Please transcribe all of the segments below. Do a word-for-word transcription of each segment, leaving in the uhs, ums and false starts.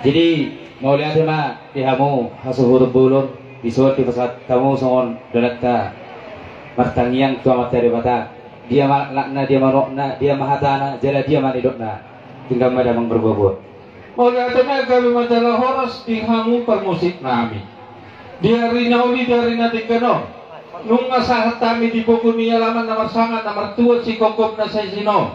Jadi, mauliate ma di hamu hasuhuton bolon, dison dipasahat hamu songon dalanta martangiang tu Amanta Debata. Dia ma anakna, dia ma inongna, dia ma hatana, jala dia ma nidokna. Tinggal ma damang marboaboa. Mauliate ma, gabe ma jala horas di hamu parmusik nami. Di ari na uli, di ari na denggan on, nunga sahat hami di pogu ni alaman na marsangap na martua sigomgom na saisi on.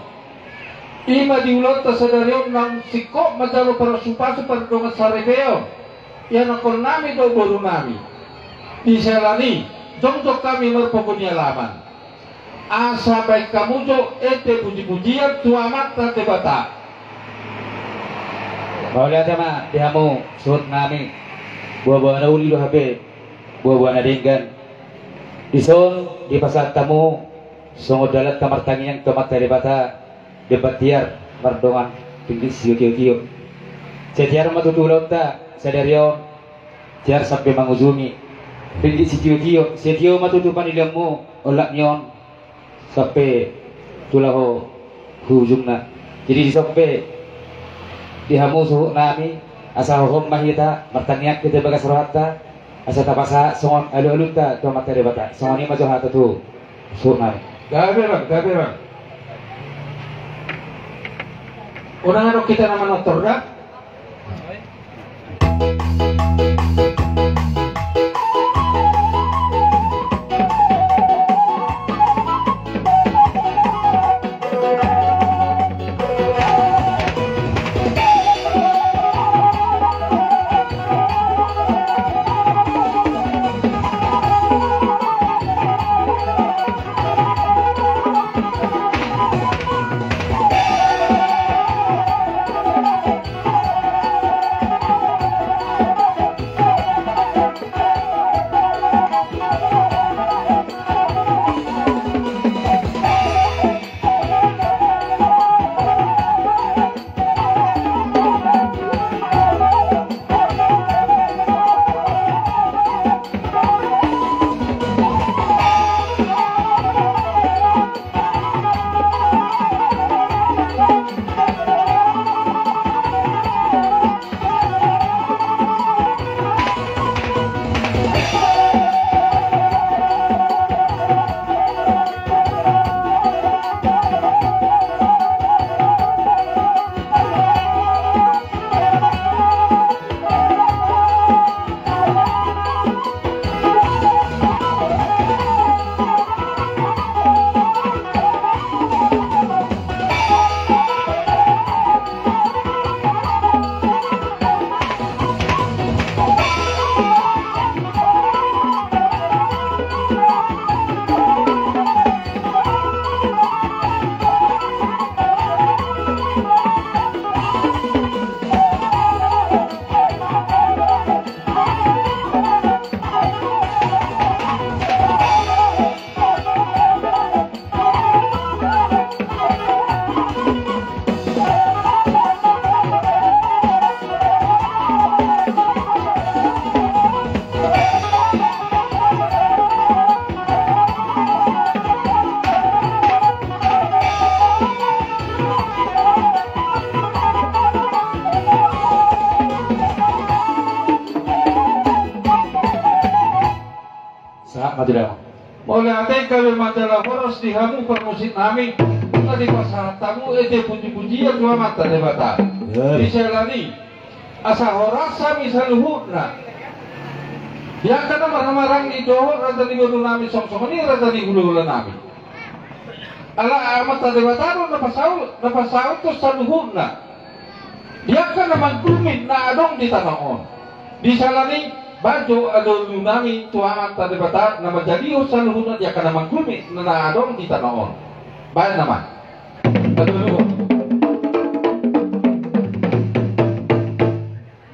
I ma di ulaonta sadari on naung singkop manjalo parpasupasu pardongan saripeon, ianakhon nami dohot boru nami. Di siala ni i, jongjong hami marpogu ni alaman. Asa baen hamu jo ende pujipujian tu Amanta Debata. Mauliate ma di hamu suhut nami, boaboa na uli do hape boaboa na denggan. Dison dipasahat hamu songon dalanta martangiang tu Amanta Debata, demban tiar mardongan ringgit sitiotio. Sai tiar ma tutu ulaonta sadari on, tiar sampe mangujungi. Ringgit sitiotio, sitio ma tutu panilionmu olat ni on sampe tu laho hu ujungna. Jadi dison pe di hamu suhut nami, asa hohom ma hita, martangiang hita di bagas rohanta, asa tapasahat songon alualunta tu Amanta Debata. Songon i ma jo hata tu suhut nami. Gabe, Bang, gabe, Bang. Unang adong hita na manortor da. Sahat ma tu damang. Mauliate, gabe ma jala horas di hamu parmusik nami, nunga dipasahat hamu ende pujipujian tu Amanta Debata. Di siala ni i, asa horas hami saluhutna. Di angka na marhahamaranggi dohot raja ni boru nami, songon i raja ni hulahula nami. Ala Amanta Debata do na pasaut, na pasauthon saluhutna. Di angka na manggulmit na adong di tano on. Di siala ni i, baen jo alualu nami tu Amanta Debata na manjadihon saluhutna di angka na manggulmit na adong di tano on. Baen nama. Alualu.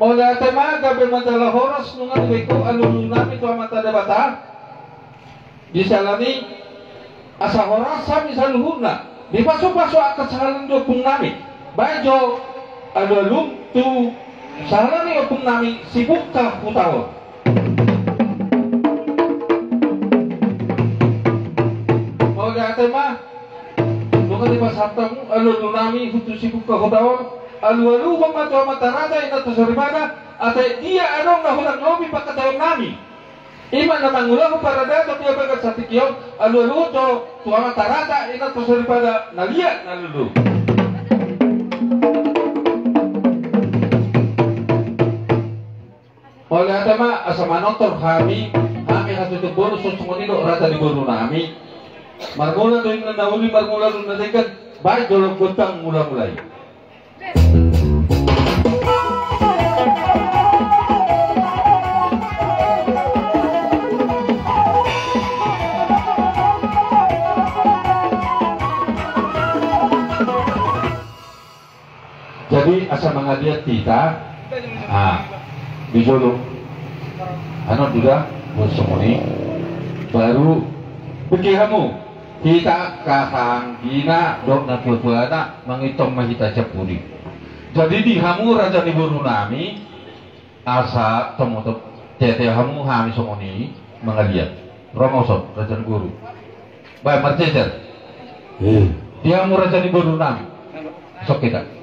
Mauliate ma, gabe ma jala horas, nunga dibaen ho alualu nami tu Amanta Debata. Di siala ni i, asa horas hami saluhutna, dipasupasu angka sahala ni ompung nami. Baen jo alualum tu sahala ni ompung nami si Bungka Hutaon. Mauliate ma, nunga dipasahat hamu alualu nami tu si Bungka Hutaon. Alualuhon ma tu amanta raja, inanta soripada, asa dia adong na hurang lobi pangkataionnami. I ma na mangulahon paradaton di abagas satingki on, alualuhon do tu amanta raja, inanta soripada, na liat na lolo. Mauliate ma, asa manortor hami, hami hasuhuton bolon, songon i do raja ni borunami. Marmula do inna na uli, marmula do na denggan, baen jolo gondang mulamula i. Jadi asa mangaliat hita, ah, di jolo. Anu, suda, buat songon i. Baru, bege hamu, hita angka anggina dohot natuatuana, mangihut ma hita sian pudi. Jadi di hamu raja ni borunami, asa tomo-tomo, teateo hamu hami songon i, mangaliat. Ro ma on, raja ni boru. Baen marjejer. Eh. Di hamu raja ni borunami. Sok hita.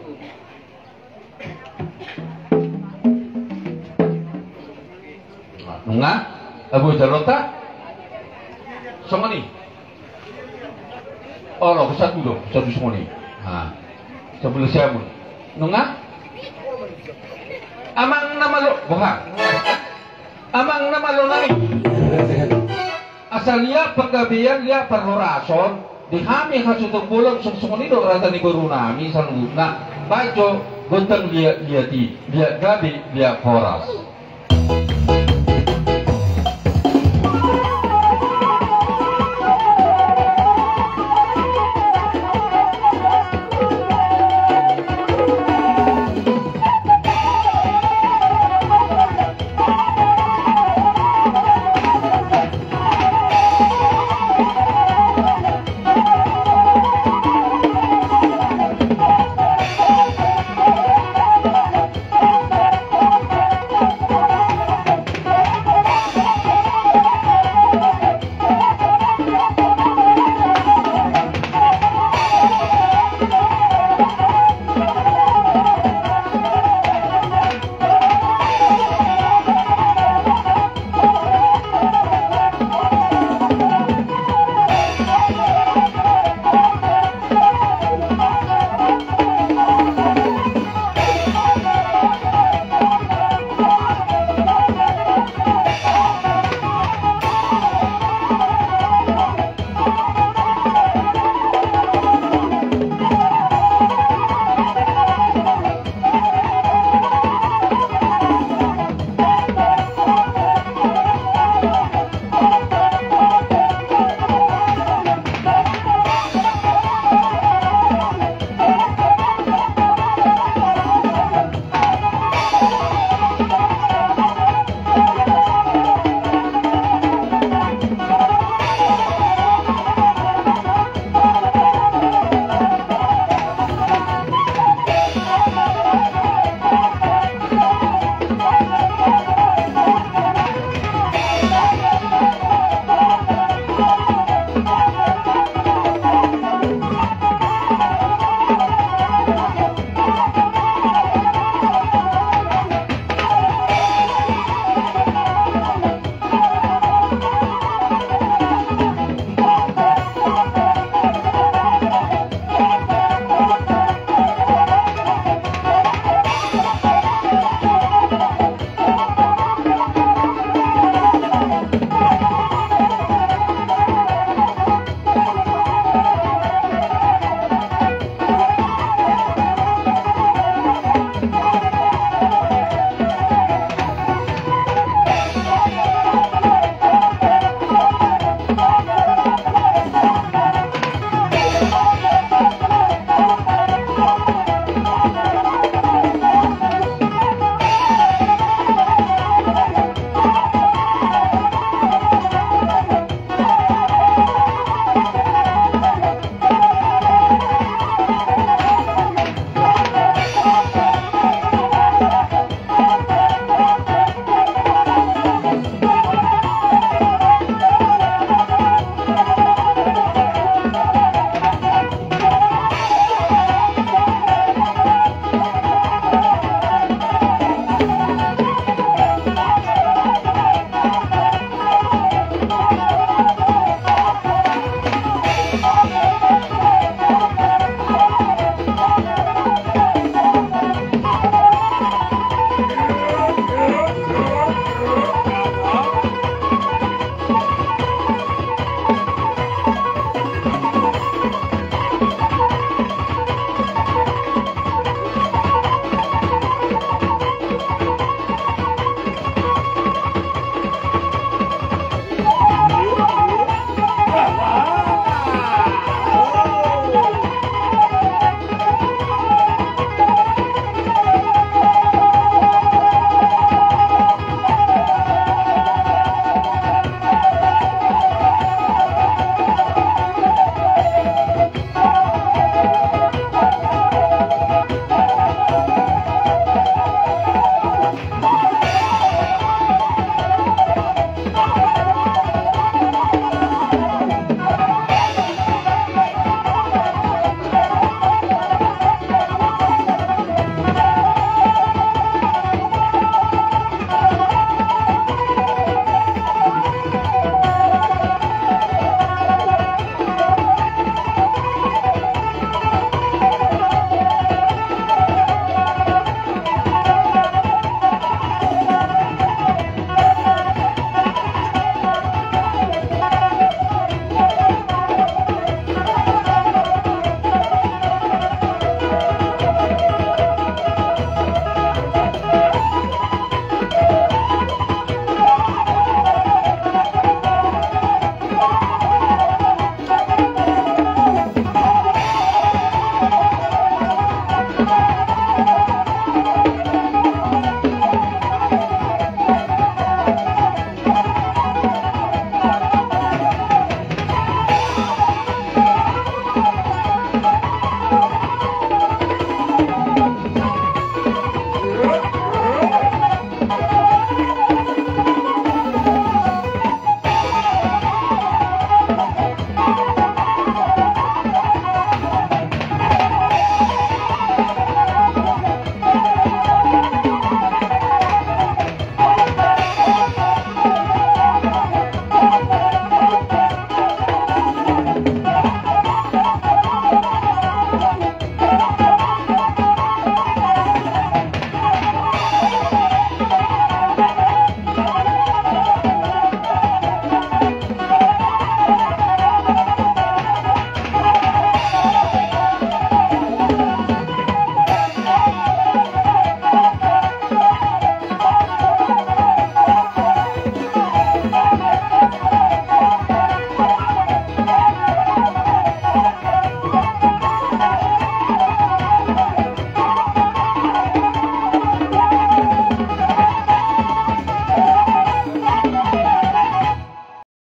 Nunga? Abu jalota? Songon i. Olo, satu do, satu songon i. Ha. Sebelah siamun. Nunga? Amang na malo, boha? Amang na malo nami. Asa liat panggabean, liat parhorason, di hami hasuhuton bolon, songon i do raja ni borunami saluhutna, baen jo gondang liat-liat i, liat gabe, liat horas.